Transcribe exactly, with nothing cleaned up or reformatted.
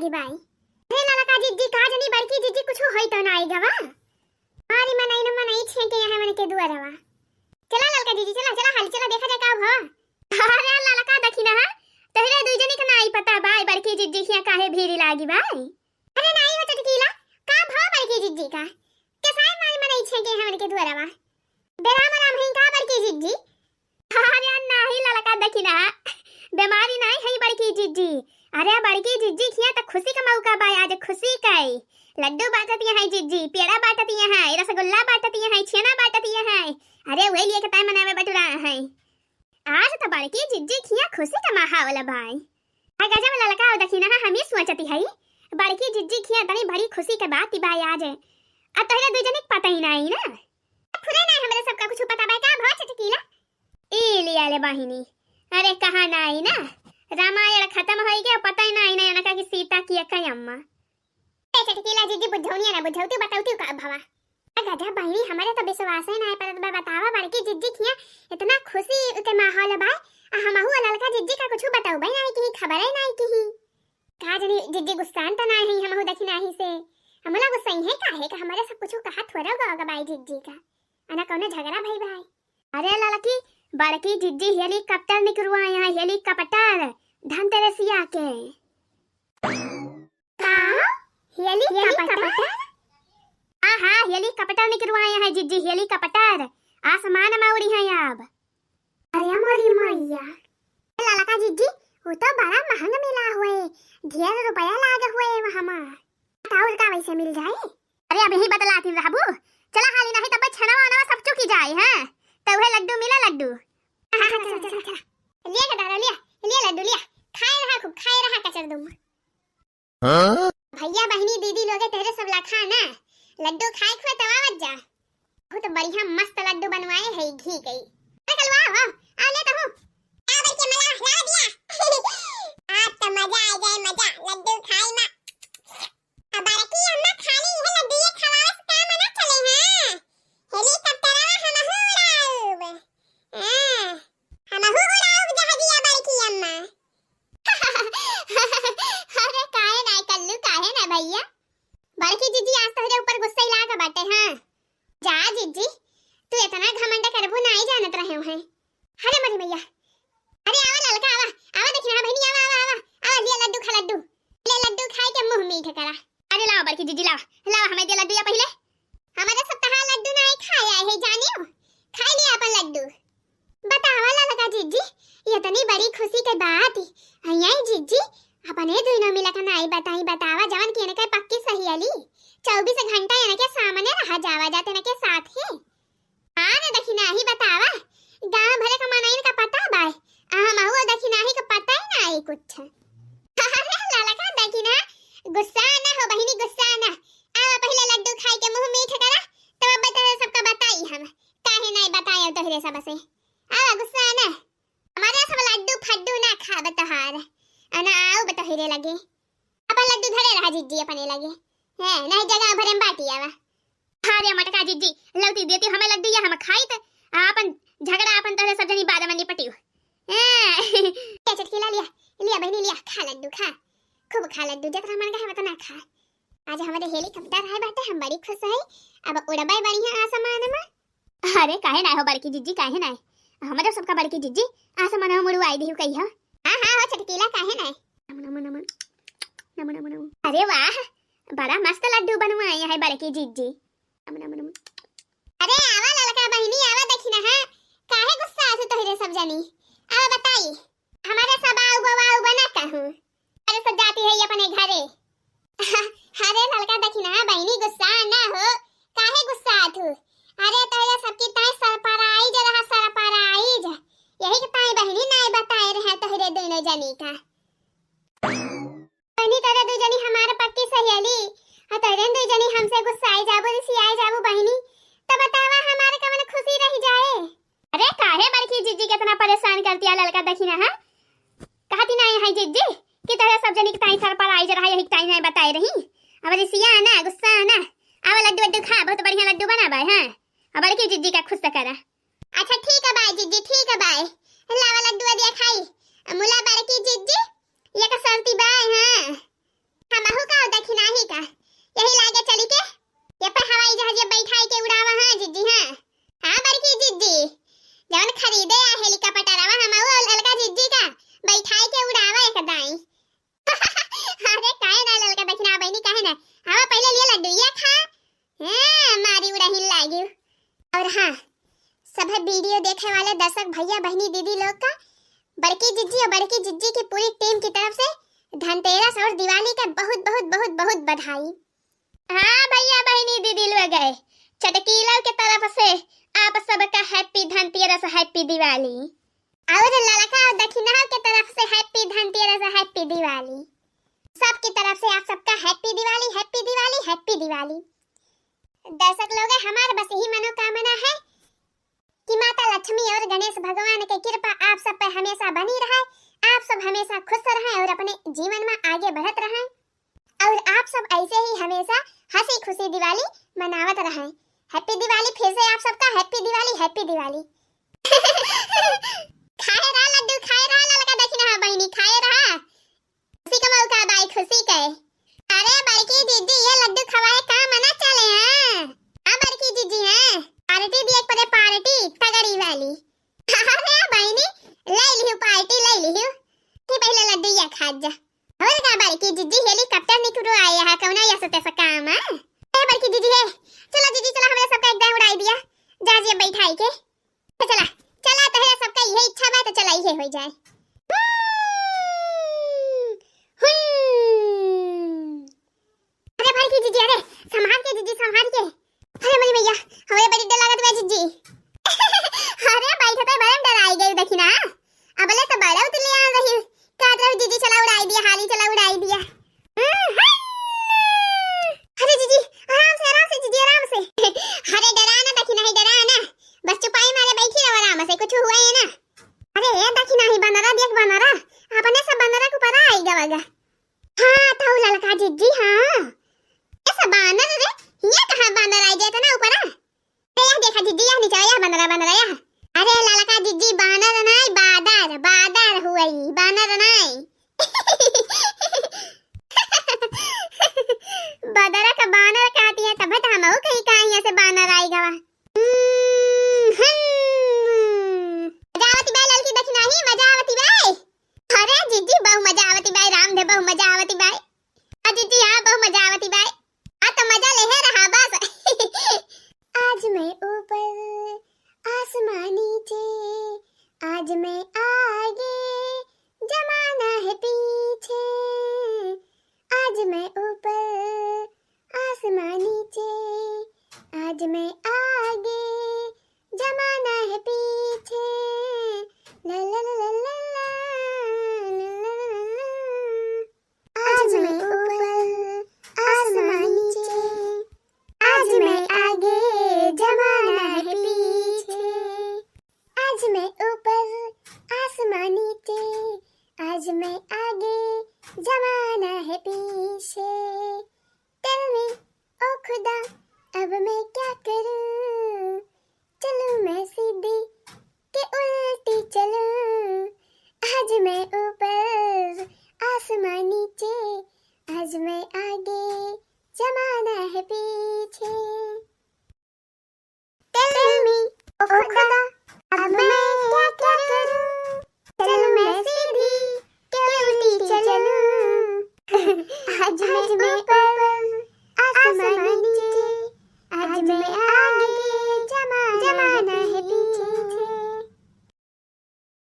बाई। अरे ललका जिज्जी, का जनी बड़की जिज्जी कुछ होई तो ना आई गवा। मारी मनई न मनई छेके यहाँ मन के दुआरवा। चला ललका जिज्जी, चला, चला, हाली चला, देखा जाए का भा। अरे ललका देखी ना, तोहरे दुई जनी का ना आई पता बाई, बड़की जिज्जी हियाँ काहे भीड़ लागी बाई। अरे नाई हो चटकीला, का भा बड़की जिज्जी का? कैसा है मारी मनई छेके यहाँ मन के दुआरवा? बेराम आराम है का बड़की जिज्जी? अरे नाही ललका देखी ना, बीमारी नाही है बड़की जिज्जी। अरे बड़की जिज्जी हियाँ त खुशी का मौका बा, आज खुशी का। लड्डू बाँटत यहाँ है जिज्जी, पेड़ा बाँटत यहाँ है, रसगुल्ला बाँटत यहाँ है, छेना बाँटत यहाँ है। अरे वही लिए के ताई मनावे बटुरा है। आज त बड़की जिज्जी हियाँ खुशी का माहौल बा। आ गजब ललका, देखी ना, हम ही सोचती है बड़की जिज्जी हियाँ तनी बड़ी खुशी के बात बा आज। आ तोहरे दुई जने के पता ही नाही ना। फुरे ना हमरे सबका कुछ पता बा का भा चटकीला? ई लिया ले बहिनी, अरे कहा नाही ना, रामायण खतम होई गया, पता ही नाही ना इनका कि सीता की है कई अम्मा। ए चटकीला जिज्जी, बुझौनिया ना बुझौती, बतौती का भवा। आ गधा बहिनी, हमरे तो विश्वास ही नाही परत बा, बतावा बड़की जिज्जी हियाँ इतना खुशी के माहौल बा, आ हमहू ललका जिज्जी का कुछ बतौबे नाही की, खबर ही नाही की। का जनी जिज्जी गुस्सान त नाही है, हमहू देखी नाही से। हमला गुस्साई है काहे का, हमरे सब कुछ कहा थोड़ा गवा गवा बाई जिज्जी का। अना कौनो झगड़ा भई बाई। अरे ललकी, बड़की जिज्जी हेलीकॉप्टर निकरवाए हैं, हेलीकॉप्टर, धनतेरसिया के। का? हेलीकॉप्टर? हाँ, हाँ, हेलीकॉप्टर निकरवाए हैं जिज्जी, हेलीकॉप्टर। आसमान में उड़ी हैं अब। अरे मोरी मैया। ललका जिज्जी, वो तो बड़ा महंग मिला हुए, ढेर रुपया लाग हुए वहाँ मा। तो और का वैसे मिल जाए? अरे अबही बतलाती रहबू, चला हाली, नाही तब छनवा वनवा सब चुकी जाए, हाँ? तो वह लड्डू मिला, लड्डू। हाँ, हाँ, चला, चला, चला। लिया का दादा, लिया, लिया लड्डू, लिया। खाए रहा खूब, खाए रहा कचर दुम। हाँ? भैया, बहिनी, दीदी लोगे, तेरे सब ला खा ना। लड्डू खाए खुए तब आवत जा। बहुत बढ़िया मस्त लड्डू बनवाए है घी कई। अरे कलवा, आओ, आओ, आओ ले तो हूँ। आओ बच्चे, मला, लाओ दिया। आज तो मजा आ जाए, मजा, लड्डू खाए मा। अब बड़की अम्मा खाली यह लड्डू ये खवावे से काम ना चले, हाँ? हेलीकॉप्टरवा हमहू उड़ाउब। हाँ, हमहू उड़ाउब जहाजिया बड़की अम्मा। अरे काहे ना कल्लू, काहे ना भैया? बड़की जिज्जी आज तोहरे ऊपर गुस्सा ही लाग बाटे, हाँ? जा जिज्जी, तू इतना घमंड करबू नाही जानत रहे हैं। अरे मोरी मैया, अरे आवा ललका, आवा, आवा देखी ना बहिनी, आवा, आवा, आवा, आवा, लिया लड्डू खा लड्डू, ले लड्डू खाए के मुँह मीठ करा। अरे लावा बड़की जिज्जी, लावा, लावा हमें दे लड्डू या पहिले। हमारे सब तहार लड्डू नाही खाया है जानियो, खाई लिया अपन लड्डू। बतावा ललका जिज्जी, ये इतनी बड़ी खुशी के बात। आई जिज्जी, अपने दुइनो मिला के नाई बताई, बतावा जवन कि इनके पक्की सहेली, चउबीस घंटा इनके सामने रहा जावा जात इनके साथ ही। हाँ ना देखी नाही बतावा, गाँव भरे का मनइन का पता बाय, आ हमहू देखी नाही का पता ही नाही कुछ। अरे ललका देखी ना, गुस्सा ना हो बहिनी, गुस्सा ना। आवा पहिले लड्डू खाई के मुँह मीठ करा, तब अब तोहरे सबका बताई हम। काहे नाही बताए तोहरे सब से? आवा गुस्सा ना। हमारे सब लड्डू फड्डू ना खाब तोहार। अना आउब तोहरे लगे। अपन लड्डू धरे रहा जिज्जी अपने लगे। हैं, नाही जगह भरे में बाटी आवा। अरे मटका जिज्जी, लौती देती हमें लड्डू या हम खाई त अपन झगड़ा अपन तोहरे सब जनी बाद में निपटियो। हैं। क्या चटकीला लिया, लिया बहिनी लिया, खा लड्डू खा। खूब खा लड्डू, जितना मन का है उतना खा। आज हमारे हेलीकॉप्टर आए बाटे, हम बड़ी खुश है। अब उड़बै बढ़िया आसमान में। अरे काहे ना हो बड़की जिज्जी, काहे ना? हमरे सबका बड़की जिज्जी आसमान में उड़वाई दिहु कहिया। हाँ, हाँ, हो चटकीला, काहे ना? नमो, नमो, नमो। नमो, नमो, नमो। अरे वाह, बड़ा मस्त लड्डू बनवाए हैं बड़की जिज्जी। नमो, नमो, नमो। अरे आवा ललका बहिनी, आवा देखी ना, हाँ? काहे गुस्सा आसु तोहरे सब जनी? आवा बताई। हमारे सब आउब, आउब ना कहूँ। अरे सब जाती है अपने घरे। अरे ललका देखी ना बहिनी, गुस्सा ना हो, काहे गुस्सा आथू? अरे तोहरे सबकी ताई सरप्राइज रहा, सरप्राइज। यही के ताई बहिनी नाई बताए रहे तोहरे दुइनो जनी का। बहिनी तोहरे दुइ जनी हमार पक्की सहेली, आ तोहरे दुइ जनी हमसे गुस्साए जाबू, रिसियाए जाबू बहिनी, तो बतावा हमार कवन खुशी रह जाए? अरे काहे बड़की जिज्जी कितना परेशान करती है ललका देखी ना, हाँ? कहती नाही है जिज्जी कि तोहरे सब जनी के ताई सरप्राइज रहा, यही के ताई नाही बताए रही। अब रिसिया ना, गुस्सा ना। आवा लड्डू वड्डू खा, बहुत बढ़िया लड्डू बनाबा है, हाँ? अब बड़की जिज्जी का खुश करा। अच्छा ठीक है बाय जिज्जी, ठीक है बाय। लावा लड्डू दिया खाई। मुला बड़की जिज्जी, ये का शर्ती बाय, हाँ? हमहू का दखिनाही का, यही लागे चली के, ये पर हवाई जहाज ये बैठाई के उड़ावा, हाँ जिज्जी, हाँ। हाँ बड़की जिज्जी, जवन खरीदे आ हेलीकॉप्टरवा, हमहू ललका जिज्जी का बैठाई के उड़ावा एक दाई। अरे काहे ना ललका दखिना बहिनी, काहे ना? हवा पहिले लिए लड्डू ये खा। हाँ, मारी उड़ाही लागी। और हाँ, सभे वीडियो देखे वाले दर्शक भैया, बहिनी, दीदी लोग का बड़की जिज्जी और बड़की जिज्जी की पूरी टीम की तरफ से धनतेरस और दिवाली के बहुत, बहुत, बहुत, बहुत बधाई। हाँ भैया, बहिनी, दीदी लोग, चटकीला के तरफ से आप सबका happy धनतेरस, happy दिवाली। और ललका और दखिनहा के तरफ से happy धनतेरस, happy दिवाली। सबकी तरफ से आप सबका happy दिवाली, happy दिवाली, happy दिवाली। दर्शक लोग, हमार बस यही मनोकामना है कि माता लक्ष्मी और गणेश भगवान के कृपा आप सब पे हमेशा बनी रहे, आप सब हमेशा खुश रहें और अपने जीवन में आगे बढ़त रहें। और आप सब ऐसे ही हमेशा हंसी खुशी दिवाली मनावत रहें। Happy दिवाली, फिर से आप सबका happy दिवाली, happy दिवाली। खाए रहा लड्डू, खाए रहा ललका दखिनहा बहिनी, खाए रहा। खुशी का मौका बाई, खुशी के। अरे बड़की जिज्जी, ये लड्डू खवाए का मना चले हैं? हाँ बड़की जिज्जी, हाँ, पार्टी दिए के पड़े, पार्टी तगड़ी वाली। अरे बहिनी, ले लिहू पार्टी, ले लिहू। तू पहिले लड्डू या खा जा। और का बड़की जिज्जी, हेलीकॉप्टर निकरो आए है, कौनो ऐसा तैसा काम है? ए बड़की जिज्जी है, चला जिज्जी, चला, हमरे सबका एकदम उड़ाई दिया जहाज ये बैठाई के। तो चला, चला, तोहरे सबका इहे इच्छा बा, तो चला, इहे होई जाए। हुई, हुई। अरे बड़की जिज्जी, अरे संभाल के जिज्जी, संभाल के। अरे मोरी मैया, हमरे बड़ी डर लागत बा जिज्जी। अरे बैठते बड़े डराई गई दखिनहा। अबले तो बड़ा उतले आ रही। का तरफ जिज्जी, चला उड़ाई दिया, हाली चला उड़ाई दिया। अरे जिज्जी, आराम से, आराम से जिज्जी, आराम से। अरे डरा ना दखिनहा, डरा ना। बस चुपाई मारे बैठी रहो आराम से, कुछ हुआ ही ना। अरे ए दखिनहा, बनरा देख, बनरा। अपने सब बनरा के ऊपर आई गवा गा। हाँ, तो ललका जिज्जी, हाँ। ऐसा बानर रे, ये कहाँ बानर आई जाए इतना ऊपर, हाँ? अरे यह देखा जिज्जी, यह नीचे, यह बनरा, बनरा, यह। अरे ललका जिज्जी, बानर नाई, बादर, बादर हुई, बानर नाई। बदरा का बानर कहती है, तब तो हमहू कहीं कहाँ यहाँ से बानर आई गवा। हम्म, हम्म। मजा आवती बाई ललकी दखिनहा, मजा आवती बाई। अरे जिज्जी, बहु मजा आवती बाई, राम दे, बहु मजा आवती बाई। आ जिज्जी, हाँ, बहु मजा आवती बाई। आ तो मजा लेहे रहा बस। आज मैं ऊपर, आसमां नीचे, आज मैं आगे, जमाना है पीछे। आज मैं ऊपर, आसमां नीचे, आज मैं आगे, जमाना है पीछे। ला ला ला ला ला, ला ला ला ला। आज मैं ऊपर, आसमां नीचे, आज मैं आगे, जमाना है पीछे। आज मैं ऊपर, आसमां